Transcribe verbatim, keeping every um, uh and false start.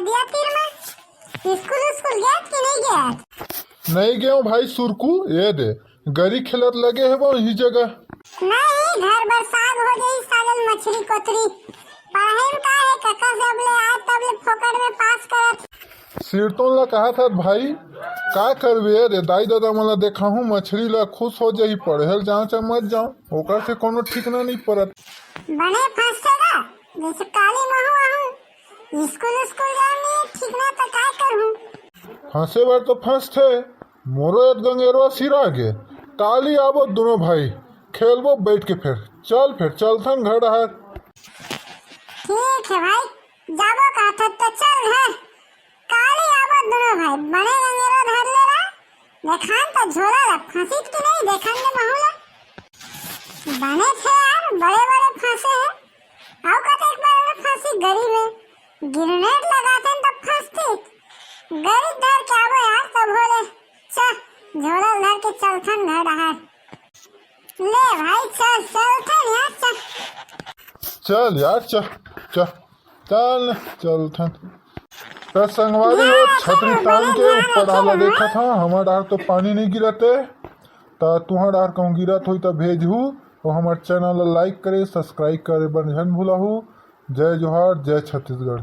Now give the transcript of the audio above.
दिया तीर में। स्कूल स्कूल गया कि नहीं गया? नहीं गयो भाई सुरकू, ये दे गरी खेलत लगे हे वो यही जगह। नहीं, घर बर साग हो जाई, सागल मछली कोतरी। पढ़ाई में का है, कका जब ले आए तब ले फोकट में पास करत। सिरतोन ला कहा था भाई, का करबे रे, दाई ददा मन ला देखाहूं, मछली ला खुश हो जाही, पढ़े ल जाओ चाहे मत जाओ, ओकर से कोनो ठीक ना नहीं परत। बने फंसते गा, जैसे काली महू आहू, स्कूल स्कूल जाए नहीं ठीक ना तो का करूं? फंसे बर तो फंसथे, मोरो एक गंगेरवा सिरा गे, काली आबो दोनों भाई, खेलबो बैठ के फिर, चल फिर चलथन घर डहर। ठीक है भाई, जाबो कहत हस तो चल घर। काली आबो दोनों भाई, बने गंगेरवा धर ले ला। देखान तो झोला ला, फंसिस कि नहीं, देखान दे महू ला। बने थे यार, बड़े बड़े फंसे हैं। आओ कते एक बार में फंसी गरी में। गिरनेट लगाथन तो फंसती। गरी धर के आबो यार, तो भोले। चल, झोला धर के चलथन घर डहर। ले भाई, चल, चलथन यार, चल। चल यार, चल, चल, चल, चलथन। त संगवारी हो, छतरी तान के ऊपर डाला देखत हव, हमर डार तो पानी नहीं गिरते, त तुहर डार कहूँ गिरत होई त भेजहू, और हमर चैनल ला लाइक करे, सब्सक्राइब करे बर झन भूलहू। जय जोहार, जय छत्तीसगढ़।